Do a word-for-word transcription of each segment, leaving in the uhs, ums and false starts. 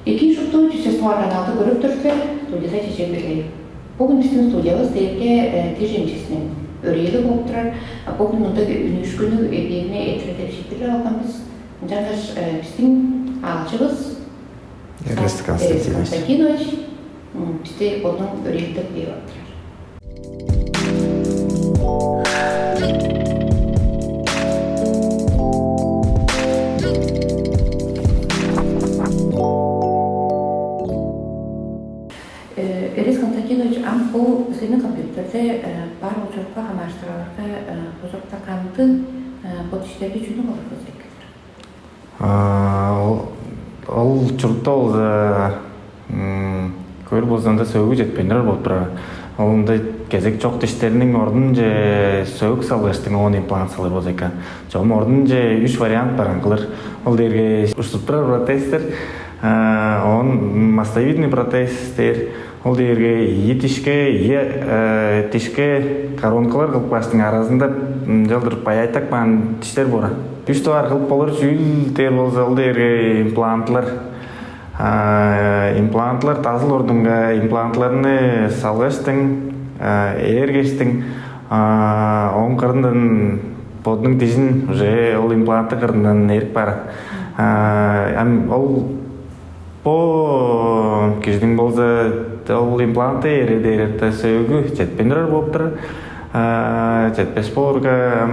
Эки шупту чүсес туар каналды көрүп тур силер, студияда чечен билей. Бүгүн биздин студиябыз дээрге тижемчисинин өрээлиг болуп турар. Бүгүн мында үнүүшкүнү эдирине этире деп шиитпирлеп алганбыз. Ынчангаш биздин аалчыбыз Эрес Константинович бизде бодунуң өрээлдеп кээп ап турар. Эрес Константинович, ам бо силерниң компьютерде бар ужурупка хамаарыштырарга, ужурупта кандыг бо диштерге чүнү кылыр болза эки? Ол чуртта болза көөр болза ында сөөгү четпейн турар болуп турар. Ол ында кезек чок диштерниң ордунче сөөгү салгыштың оон имплант салыр болза экен. Чогум ордунче үч вариант бар аңгылар. Ол дээрге уступ турар протезтер, оон мастовидный протез дээр. Ол дээрге ийи дишке, ийи дишке коронкалар кылып кааштың аразында ынчалдыр баяйтак баан диштер боор. Үш дугаар кылып болур чүүл дээр болза, ол дээрге имплантлар. Имплантлар дазыл ордунга имплантларны салгыштың, ээргештиң, ооң кырындан бодунуң дижин уже ол импланты кырындан эрип баар. Ам ол бо кижиниң болза ол импланты эре дээрде сөөгү четпейн турар болуп турар. Четпес боорга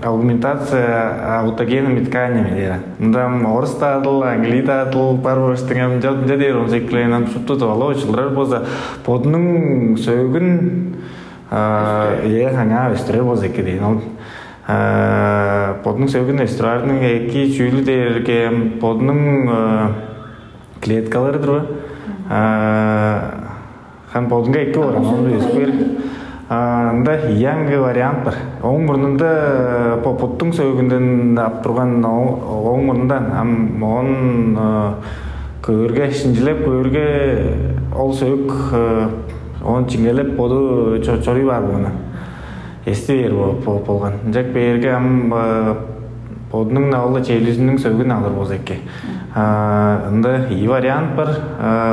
аугментация аутогенными тканями дээр. Мында орус даадыл, англий даадыл бар болуштуң ам ынча дээр ончеклээн ам шупту тывалап очулдурар болза, бодунуң сөөгүн э аңаа өстүрер болза эки дейн. Ол бодунуң сөөгүн өстүрээрниң эки чүүлү дээрге бодунуң клеткалары-дыр ба? Хан бодунга эки боор, ону өсүп бээр. Ында янг вариант бар. Ооң мурнунда бо буттуң сөөгүнден ап турган ооң мурнундан ам оон көөрге, шинчилеп көөрге, ол сөөк оон чиңгелеп боду чоруй баар болган. Эсти бээр болган. Ынчак бээрге ам бодунуң навалы челюзүнүң сөөгүн алыр болза эки. Ында ийи вариант бар.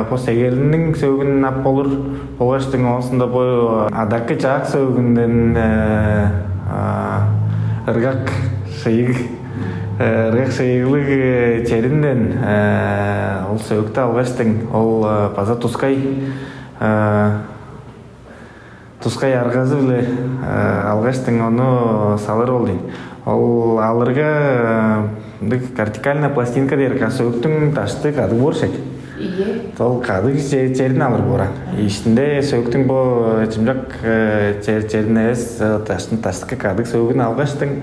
Бо сегелиниң сөөгүн ап болур болгаштың оонсунда бо адакы чаак сөөгүнден ыргак шыйыг ыргак шыйыглыг черинден ол сөөктү алгаштың ол база тускай тускай аргазы-биле алгаштың ону салыр ол дейн. Ол алырга ындыг кортикальная пластинка дээр касөөктүң дашты кадыг боор шек. Ийе. Ол кадыг черин алыр бооран. Иштинде сөөктүң бо чымчак черин эвес даштын даштыкка кадыг сөөгүн алгаштың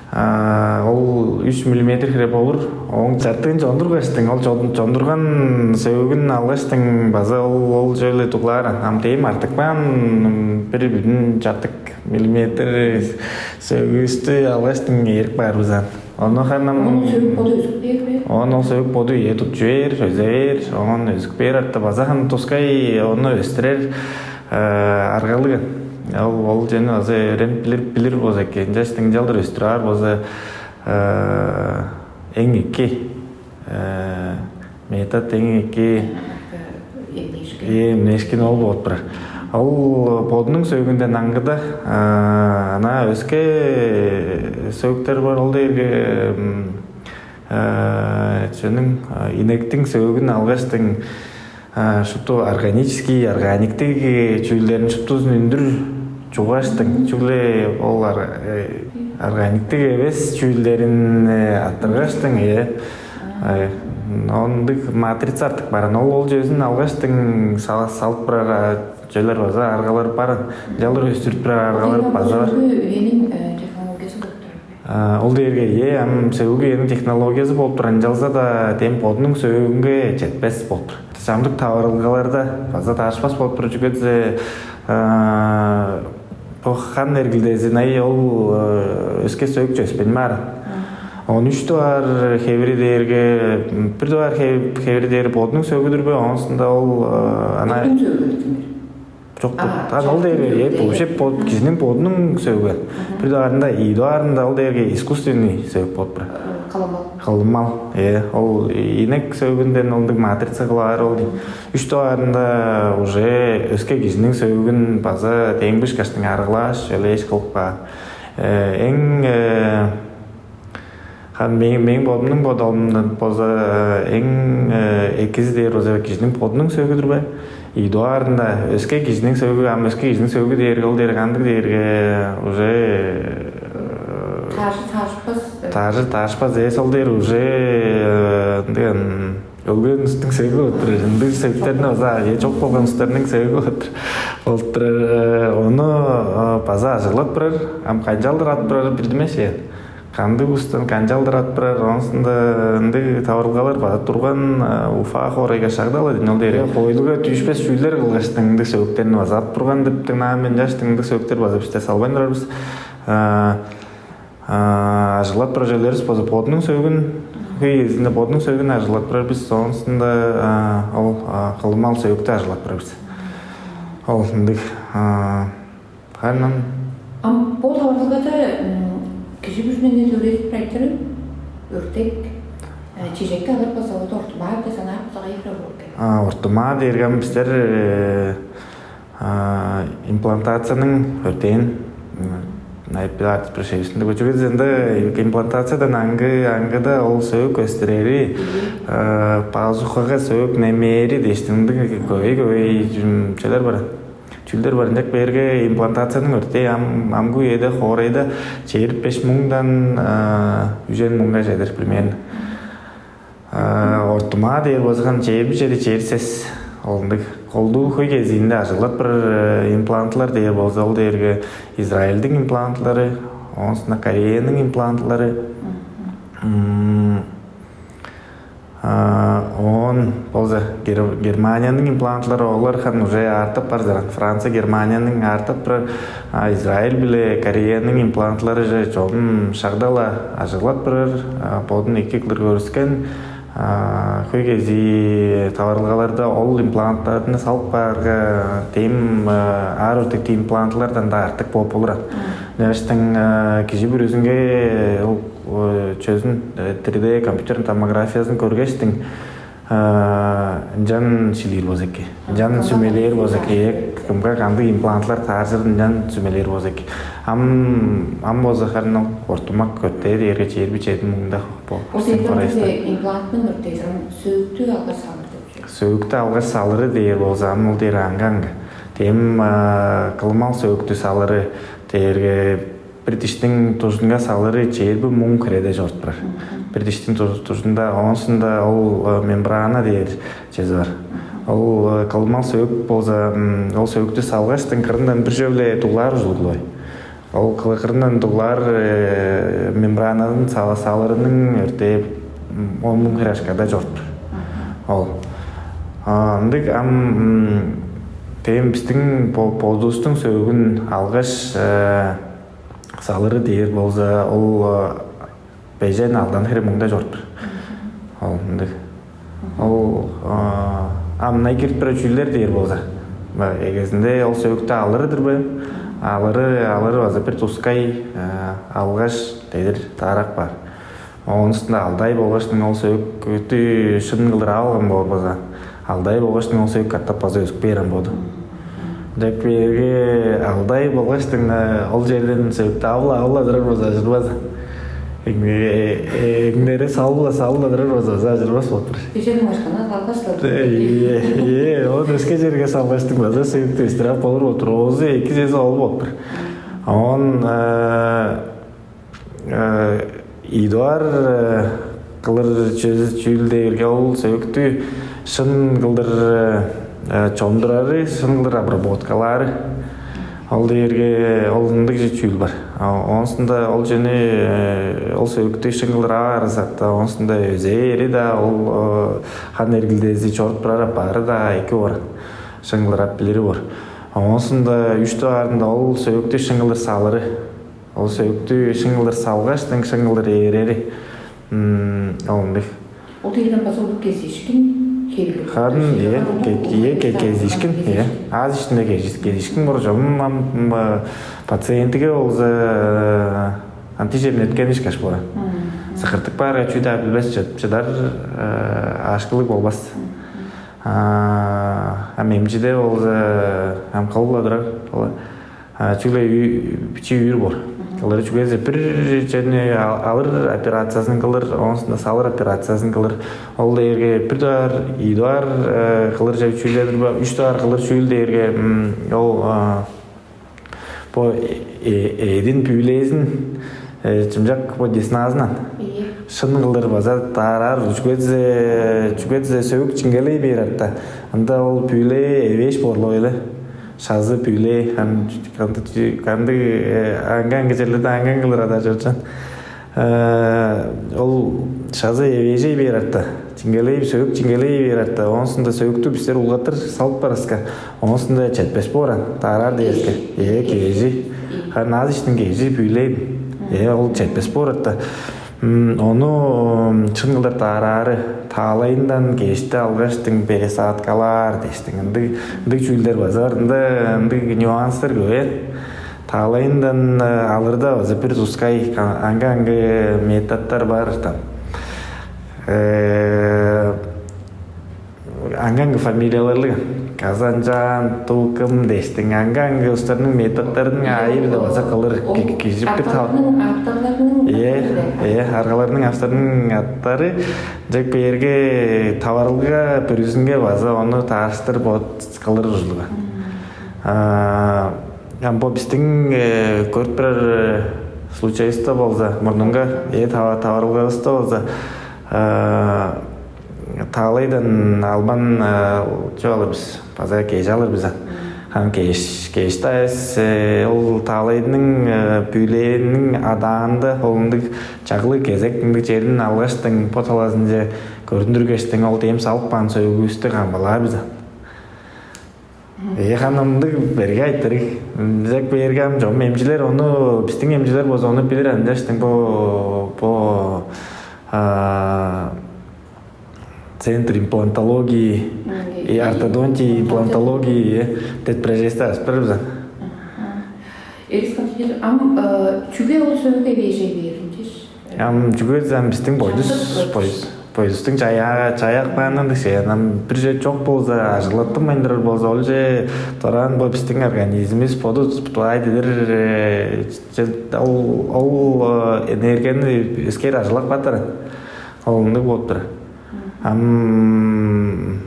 ол үч миллиметр хире болур. Ооң чартыын чондургаштың, ол чондурган сөөгүн алгаштың база ол ол чөөле дуглаар. Ам дээм артык баан бир бүдүн чартык миллиметр сөөгүстү алгаштың эрип каар бызаан. Ону ханам Ону сөөгүп боду өзүп бээр бе? Оон ол сөөк боду ийе тутчу бээр, сөзе бээр, оон өзүк бээр арта база ханы тускай ону өстүрер аргалыг. Ол ол жени база өөренип билир билир болза экен. Жаштың жалдыр өстүраар болза эң эки метод эң эки эмнешкен ол болуп турар. Ол бодунуң сөөгүнден аңгыда ана өске сөөктер бар. Ол дээрге чөнүң инектиң сөөгүн алгаштың шупту органический, органиктиг чүүлдерин шуптузун үндүр чугааштың чүгле ол органиктиг эвес чүүлдерин аттыргаштың э ондук матрица артык баран ол ол чөзүн алгаштың салып турар чөлер база аргалар бар. Жалыр өстүрүп турар аргалар база бар. Үениң технологиясы болуп турар. Ол дээрге ээ ам сөөгү эниң технологиязы болуп турар, ынчалза-даа дем бодунуң сөөгүнге четпес болуп турар. Чамдык таварылгаларда база таарышпас болуп турар, чүге дээзе бо хан эргилдези най ол өске сөөгчү өспейн баар. Он үч дугаар хевири дээрге бир дугаар хевири дээр бодунуң сөөгү-дүр бе? Оонусунда ол ана Бодунуң сөөгү дедиңер. Чок, ага ол дээрге вообще кижиниң бодунуң сөөгү. Бир дугаарында, ийи дугаарында ол дээрге искусственный сөөк болуп турар. Кылымал. Кылымал, э, ол инек сөөгүнден ол ындыг матрица кылаар ол дейм. Үш дугаарында уже өске кижиниң сөөгүн база демгишкештиң арыглааш, чөлээш кылып каар. Эң хан мээң бодумнуң бодалымдан болза, эң экизи дээр болза кижиниң бодунуң сөөгү-дүр бе? Ийи дугаарында өске кижиниң сөөгү, ам өске кижиниң сөөгү дээрге ол дээрге кандыг дээрге уже Тажы тажпас. Тажы тажпас эс ол дээр уже ындыган өлген улустуң сөөгү болуп турар. Ындыг сөөгүлерни база чок болган улустарның сөөгү болуп турар. Ону база ажыглап турар. Ам канчалдыр ат турары билдимес ээн. Кандыг улустан канчалдыр ат турар, онусунда ындыг таварылгалар база турган. Уфа хоорайга шагдала дин ол дээр. Хойлуга дүүшпес чүүлдер кылгаштың ындыг сөөгүлерни база ап турган деп дыңнаан мен. Чаштың ындыг сөөгүлер база бисте салбайн турарбыз. Ажыглап турар чүвелеривис болза бодунуң сөөгүн, хөй кезинде бодунуң сөөгүн ажыглап турар бис. Соонусунда ол кылымал сөөгүктү ажыглап турар бис. Ол ындыг. Ханан Ам бо таварылгада кижи бүрүнү эне төрээрип айтырын өртек чижекке алыр болза, оду ортумаар деп санаар болза, кайы хире болур экен? Ортумаа дээрге ам бистер имплантацияның өртээн айып билаат бир шевисинде көчүгүз. Ында имплантациядан аңгы аңгыда ол сөөк көстүрери, пазухага сөөк немээри дээштиндиг көбей көбей чүлер бар. Чүүлдер бар. Ынчак берге имплантацияның өртээ ам амгы үеде хоорайда чээрби беш муңдан үжен муңга чедир примерно. Ортумаа дээр болза чээрби чеди чээрби сес. Ол ындыг колдуу хөй кезиинде ажыглап бир имплантлар дээр болза, ол дээрге Израильдиң имплантлары, оонсуна Кореяның имплантлары. Оон болза Германияның имплантлары, олар хан уже артып бар дыр. Франция Германияның артып турар. Израиль биле Кореяның имплантлары же чогум шагдала ажыглап турар. Бодун эки кылдыр көрүскен. Хөй кезии таварылгаларда ол импланттарны салып каарга, дем аар өртектиг имплантлардан да артык болуп болур. Ынчаштың кижи бүрүзүнге ол чөзүн три дэ компьютерный томографиясын көргештиң, ынчан шилиир болза эки, ынчан сүмелээр болза эки, кымга кандыг имплантлар тааржыр, ынчан сүмелээр болза эки. Ам ам болза харын ол ортумак өртээ дээрге чээрби чеди муңда. Ол сен сен дээрден хорайсың. Имплантның өртээзи сөөгүттү алгаш салыр деп. Сөөгүттү алгаш салыры дээр болза, ам ол дээр аңгаңга. Дем кылымал сөөгүттү салыры дээрге бир диштиң тужунга салыры чээрби муң хиреде чорудуп турар. Бир диштиң тужунда, оонсунда ол мембрана дээр чези бар. Ол кылымал сөөк болза, ол сөөктү салгаштың кырындан бир чөп-ле дуглаар ужурлуг. Ол кырындан дуглаар мембрананын салырының өртээ он муң хире ашкада чорудуп тур. Ол ындыг. Ам дем биздиң бодувустуң сөөгүн алгаш салыры дээр болза, ол бежен алдан хире муңда чорудуп тур. Ол ындыг. Ол ам мынай кирип турар чүүлдер дээр болза, эгезинде ол сөөктү алыры-дыр бе? Алыры, алыры база бир тускай алгаш дедир таарак бар. Оонун устунда алды ай болгаштың ол сөөктү шын кылдыр ап алган боор база, алды ай болгаштың ол сөөк катап база өзүп бээр ам бооду. Деп бээрге алды ай болгаштың ол черден сөөктү ап-ла, ап-ла турар база ажырбас. Эңнери салып-ла, салып-ла турар база, база ажырбас болуп тур. Кижиниң башкына салгаш-ла. Э, Ие, ие, ол өске черге салгаштың база сөөктү истирап болур болуп тур. Оозу эки чези ол болуп тур. Оон идуар кылыр чүл дээрге ол сөөктү шын кылдыр чондурары, шын кылдыр обработкалаары. Ол дээрге ол ындыг чүүл бар. Оонсунда ол чүнү ол сөөктү шын кылдыр аар сакта, оонсунда өзээри-даа, ол хан эргилдези чоруп турар апаары-даа эки боор. Шын кылдыр ап билири боор. Оонсунда үч дугаарында ол сөөктү шын кылдыр салыры. Ол сөөктү шың кылдыр салгаш, шың кылдыр ээрери. Ол ындыг. Ол дээрден база улуг кезиишкин хериг. Харын ие, ие кезиишкин, ие. Аз иштинде кезиишкин бор чогум ам пациентиге болза антижем неткениш каш бора. Сыкыртык баарга чүү-даа билбес чыдар, ашкылыг болбас. Ам эмчиде болза ам кылып-ла турар. Чүгле бичии үүр боор. Кылыр чүгезе бир черни алыр операциясын кылыр, оонсунда салыр операциясын кылыр. Ол дээрге бир дугаар, ийи дугаар кылыр чүүлдедир ба, үч дугаар кылыр чүүл дээрге ол бо эъдин, пүүлээзин, чымчак бо десназынан шын кылдыр база даараар. Чүге дизе, чүге дизе сөөгү чиңгелей бээр арта. Ында ол пүүлээ эвээш боорлуг эле. Шазы, пүүлээ, кандыг кандыг аңгы-аңгы черлерде аңгы-аңгылар адаар чорчан. Ол шазы эвээжей бээр арта, чиңгелей, сөөгү чиңгелей бээр арта. Оонсунда сөөгүктү бистер улгаттыр салып бараска, оонсунда четпес бооран даараар дээрге, ээ, кежи. Харын аз иштин кежи, пүүлээн. Ээ, ол четпес боор арта. Ону шын кылдыр даараары, таалайындан кешти алгаштың пересадкалаар дээштиң, ындыг ындыг чүүлдер база бар. Ында ындыг нюанстар көөр. Таалайындан алырда база бир тускай аңгы-аңгы методтар бар там. Аңгы-аңгы фамилияларлыг. Казанжан, Тукум дээштиң, аңгы-аңгы устарның методтарының аайы-биле база кылыр. Кижип бир тал. Аттарының, аттарының Э, э, аргаларның авторунуң аттары. Жек берге таварылга бүрүзүнге база ону тааштыр бот кылыр ужулуга. Ам бо биздиң көрүп турар случайывыста болза, мурнунга э таварылгавыста болза, таалайдан албан чүп алыр бис, база кеже алыр бис. Ам кеш кешти айыс ол таалайдың, бүлээниң адаанда ол ындыг чаглы кезек ындыг черин алгаштың, бо талазынче көрүндүргештиң, ол дем салып каан сөөгүбүстү камгалаар бис. Э, ханымдыг берге айтырыг. Бизек берге ам чом эмчилер ону, биздиң эмчилер болза ону билир, ынчаштың бо бо а, центр имплантологии и ортодонтии, имплантологии, э, деп прежести аспыр бизен. Эрис Кантидер, ам чүге ол сөөгү эвээжей бээрин дээш? Ам чүге дезем, биздин бойдус, бойдус, бойдустуң чаяа чаяак баандан дээш, анан бир же чок болза, ажыглаттынмайн турар болза, ол же дораан бо биздин организмибиз боду туптугай дедир, ол ол энергияны өскээр ажыглап кааттар. Ол ындыг болуп тур. Ам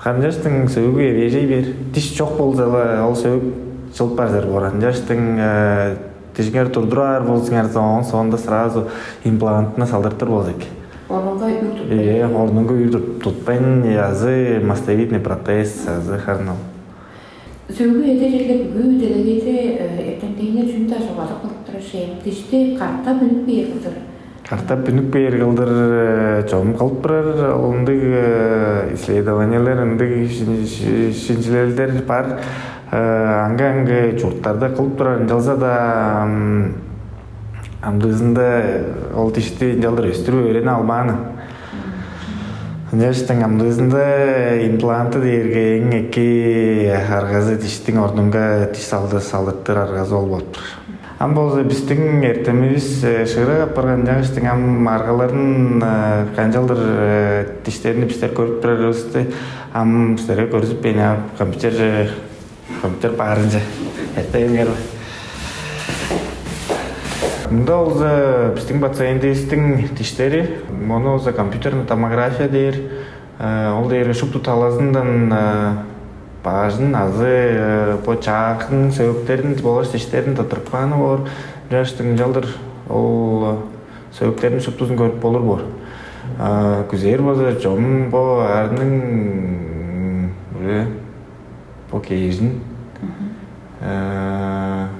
Харын чаштың сөөгү эвежей бээр. Диш чок болза-ла, ол сөөк чылып бар чер боор. Ынчаштың дижиңер турдураар болзуңар, оон соонда сразу имплантына салдыртыр болза эки. Орнунга үр тутпайн. Э, орнунга үр тутпайн азы мастовидный протез азы харын ол. Сөөгү эде черле бүгү делегейде эртеңдейне чүнү-даа чогадып кылып турар шеем. Дишти картап үнүп бээр кылдыр. Картап үнүп бээр кылдыр чогум кылып турар. Ол ындыг исследованиялар, ындыг шинчилелдер бар. Аңгы-аңгы чурттарда кылып турар, ынчалза-даа амдыызында ол дишти ынчалдыр өстүрүп өөрене албааны. Ынчаштың амдыызында импланты дээрге эң эки аргазы, диштиң орнунга диш салды салыттыр аргазы ол болуп тур. Ам болза биздиң эртемивис шыырак апарган, ынчангаштың ам аргаларын канчалдыр диштерни бистер көрүп турарывысты ам силерге көргүзүп бейн, ам компьютер компьютер баарынча эртегиңер. Мында болза биздин пациентибиздин диштери, мону болза компьютерный томография дээр. Ол дээрге шупту талазындан бажын азы бо чаагын сөөгүктерин болгаш диштерин тыттырып кааны боор. Ынчаштың ынчалдыр ол сөөгүктерин шуптузун көрүп болур боор. Күзээр болза чом бо арның уже бо кээжин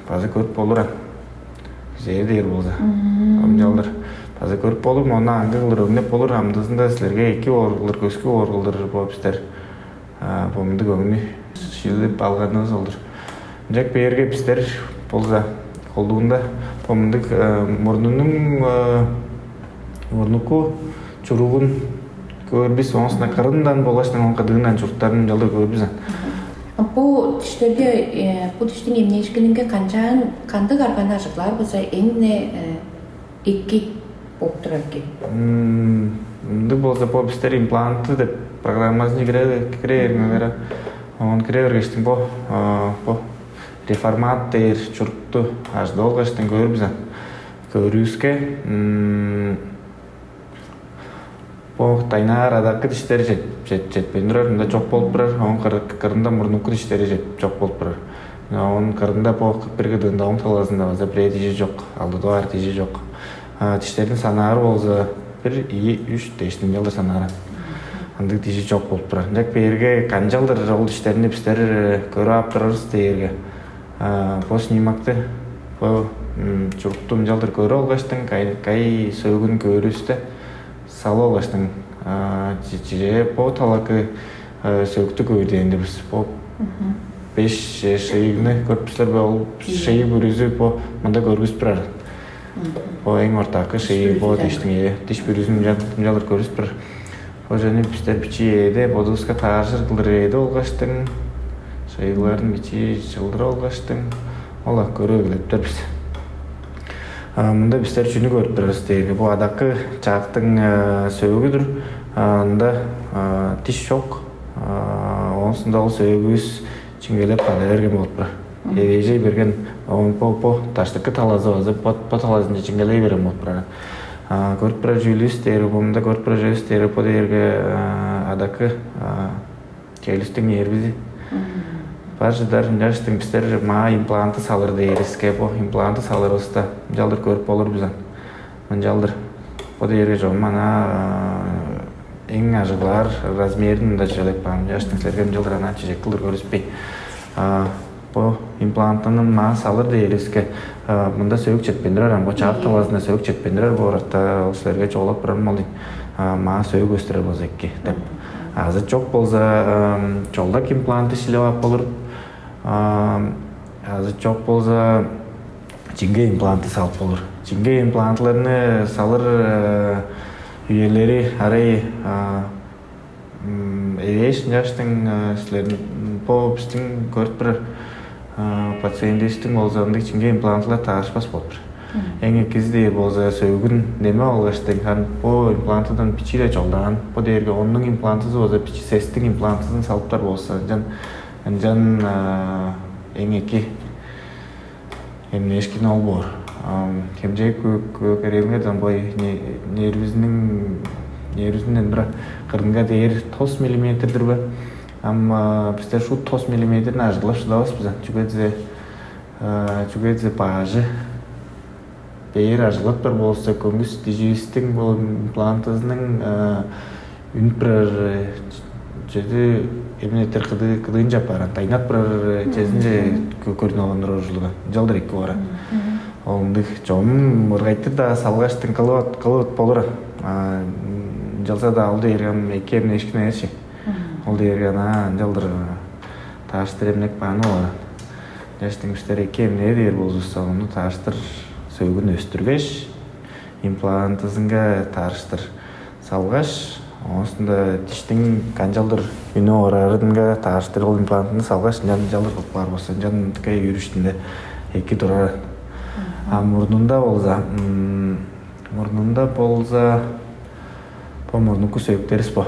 база көрүп болур ам. Күзээр дээр болза, ынчалдыр база көрүп болур, мону аңгы кылдыр өңнеп болур, амдыызында силерге эки оор кылдыр, көскү оор кылдыр бо бистер бо мындыг өңнү шилип алганывыс ол-дур. Ынчак бээрге бистер болза колдуунда бо мындыг мурнунуң мурнуку чуругун көөр бис, оон соонда кырындан болгаш оон кыдыындан чуруктарын ынчалдыр көөр бис. Бу диштерге, бу диштиң эмнээшкининге канчаан, кандыг арганы ажыглаар болза эң-не эки Оптурар экен. Ындыг болза, бо бистер импланты деп программазын кире кире бериңер. Оон кире бергештиң бо бо реформат дээр чурукту ажыдып алгаштың көөр бис ам. Көөрүвүске, бо дайнаар адакы диштер четпейн турар, мында чок болуп турар. Оон кырында мурнуку диштери чок болуп турар. Оон кырында бо кыргыдыында оң талазында база бирээ дижи чок, алды дугаар дижи чок. Диштерин санаар болза, бир ийи үч дээштиң ынчалдыр санааран. Ындыг дижи чок болуп турар. Ынчак бээрге канчалдыр ол диштерни бистер көрүп ап турарывыс дээрге, бо снимокты, бо чурукту ынчалдыр көрүп алгаштың, кай сөөгүн көөрүвүсте салып алгаштың, чижээ бо талакы сөктү көөр дээн-дир бис. Бо беш шыйыгны көрүп тур силер бе? Ол шыйыг бүрүзү бо мында көргүзүп турар. Бо эң ортаакы шыйыг бо дээштиң, ээ, диш бүрүзүн ынчалдыр көргүзүп турар. Бо чүвени бистер бичии ээде бодувуска тааржыр кылдыр ээде болгаштың, шыйыгларын бичии чылдыр болгаштың, ола көрүп эгелептер бис. Мында бистер чүнү көрүп турарывыс дээрге, бу адакы чаактың сөөгү-дүр. Ында диш чок. Оонсунда ол сөөгүвүс чиңгелеп када берген болуп турар. Эвээжей берген, оон бо бо даштыкы талазы база бо бо талазынче чиңгелей берген болуп турар. Көрүп турар чүүлүвүс дээри, бо мында көрүп турар чүүлүвүс дээри, бо дээрге адакы челюсттуң нервизи. Бар чыдар ынчаштың бистер маа импланты салыр дээривиске, бо импланты салырывыста ынчалдыр көрүп болур бис ам. Ынчалдыр бо дээрге чогум ана эң ажыглаар размерин мында чыгып каан. Ынчаштың силерге ынчалдыр ана чижек кылдыр көрүспейн. Бо имплантыны маа салыр дээривиске, мында сөөгү четпейн турар, ам бо чаап талазында сөөгү четпейн турар, бо оратта ол силерге чугаалап турарым ол ийин. Маа сөөгү көстүрер болза эки деп. Азы чок болза, чолдак импланты шилип ап болур. Азы чок болза, чиңге импланты салып болур. Чиңге имплантларны салыр үелери арай эвээш ынчаштың силерниң бо бистиң көрүп турар пациентивистиң болза ындыг чиңге имплантлар таарышпас болуп тур. Эң экизи дээр болза, сөөгүн неме алгаштың, хан бо имплантыдан бичии-ле чолдаан. Бо дээрге оннуң имплантызы болза, бичи сестиң имплантызын салыптар болза, ынчан ынчан эң эки эмнээшкин ол боор. Хемчээк көөк эрээңерден бой нервизиниң нервизинден бир кырынга дээр тос миллиметрдир бе? Ам бистер шуут тос миллиметрни ажыглап шыдавас бис. Чүге дизе чүге дизе баажы бээр ажыглап бар болза, көңүс диживистиң бо имплантызының үнүп турар чеди эмнетер кыдыынче апааран, дайнап турар чезинче көрүнүп алганнар ужурлуган. Ынчалдыр эки боор. Ол ындыг чогум ыргайтыр-даа салгаштың кылып кылып болур. Ынчалза-даа ол дээрге ам эки эмнээшкин эвес чи. Ол дээрге ана ынчалдыр тааштыр эмнеп кааны боор. Ынчаштың бистер эки эмнээ дээр болзувусса, ону тааштыр сөөгүн өстүргеш, имплантызынга таарыштыр салгаш, оонусунда диштиң канчалдыр үнү ораарынга таарыштыр ол имплантыны салгаш, ынчан ынчалдыр кылып каар болза, ынчан мындыка өөрүштүнде эки турар. А мурнунда болза, мурнунда болза, бо мурнуку сөөктерис бо.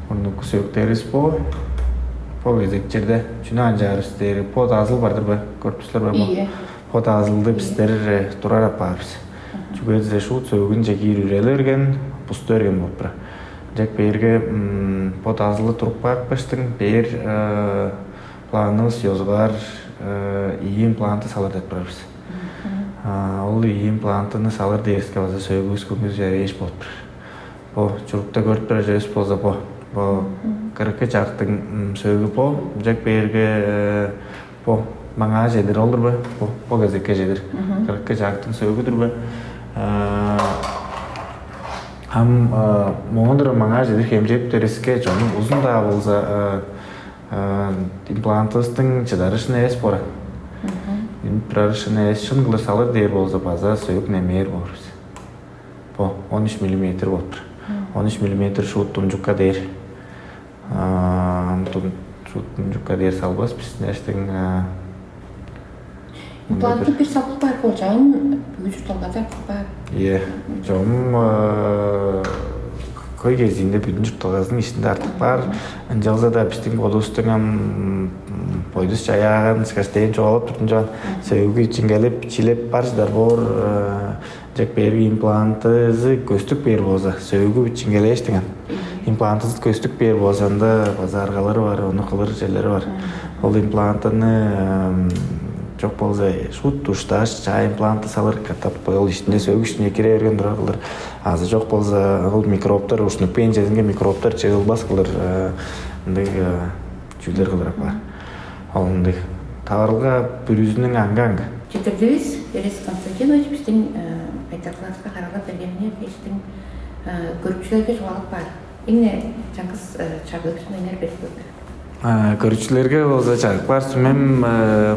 Мурнуку сөөктерис бо. Бо кезек черде чүнү анчаарыс дээр, бо дазыл бар-дыр бе? Көрүп тур силер бе? Бо Бо даазылды бистер турар апаар бис. Чүге дизе шуут сөөгүнче киир үрели берген, бусту берген болуп турар. Ынчак бээрге бо даазылды туруп каапкаштың, бээр планывыс ёзугаар ийи импланты салыр деп турар бис. Ол ийи имплантыны салыр дээриске база сөөгүбүс көңүл чарээш болуп турар. Бо чурукта көрүп турар чүвевис болза бо. Бо кырыкы чактың сөөгү бо. Ынчак бээрге бо маңаа чедир ол-дур бе? Бо бо кезекке чедир. Кырыкы чактың сөөгү-дүр бе? Ам моон-дур маңаа чедир хемчээп бериске чонум узун-даа болза имплантывыстың чыдарышын эвес боор. Үнүп турарышын эвес шын кылдыр салыр дээр болза база сөөгүн эмээр боор бис. Бо он үч миллиметр болуп тур. Он үч миллиметр шуут дунчукка дээр. Шуут дунчукка дээр салбас бис. Ынчаштың Планды бир салып бар болчаан бүгү чуртталгада бар. Е, чогум көй кезиинде бүдүн чуртталгазының ишинде артык бар. Ынчалза-даа биздин бодувустуң ам бойдус чаяаган скоростейн чугаалап турдун чаан сөөгү чиңгелип чилеп бар чыдар боор. Чек берип имплантызы көстүк бээр болза, сөөгү чиңгелээш деген. Имплантызы көстүк бээр болза, анда база аргалары бар, ону кылыр черлери бар. Ол имплантыны чок болза, шут уштааш чаа импланты салыр катап, ол ишинде сөөгү ишине кире берген турар кылдыр. Азы жок болза, ол микробтар ушнук бээн чезинге микробтар чыылбас кылдыр. Ындыг чүүлдер кылдырап каар. Ол ындыг таварылга бүрүзүнүң аңга-аңга. Четтирдивис, Эрес Константинович, биздин кайтарылгавыска каралап бергениңер, биздин көрүкчүлөргө чугаалап каар. Эмне чаңгыс чагыышкыныңар берип көрдү? Көрүкчүлөргө болза чагып каар сүмем,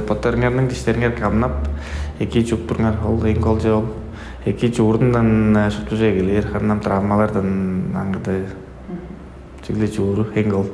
боттарыңарның диштериңер камнап, эки чуп туруңар, ол эң кол же ол. Эки чуурундан шуптуже эгелээр, ханнам травмалардан аңгыды чүгле чууру эң кол.